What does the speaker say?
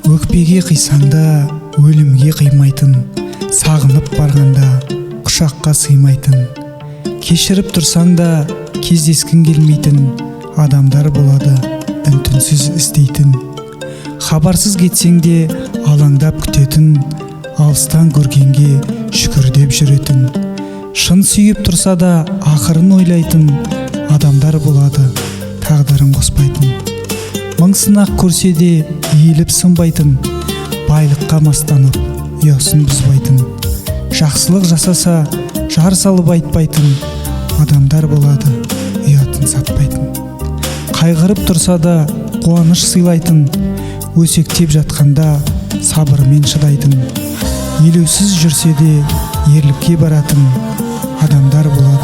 Өкпеге қисаң да, өлімге қимайтын, сағынып барғанда құшаққа сыймайтын, кешіріп тұрсаң да, кездескің келмейтін адамдар болады үн түнсіз іздейтін. Хабарсыз кетсең де, алаңдап күтетін, алыстан көргенге шүкір деп жүретін, шын сүйіп тұрса да, ақырын ойлайтын адамдар болады тағдырын қоспайтын. Мың сынақ көрсе де, иіліп сынбайтын, байлыққа мастанып ұясын бұзбайтын, жақсылық жасаса, жар салып айтпайтын адамдар болады ұятын сатпайтын. Қайғырып тұрса да, қуаныш сыйлайтын, өсектеп жатқанда сабырмен шыдайтын, елеусіз жүрсе де, ерлікке баратын адамдар болады.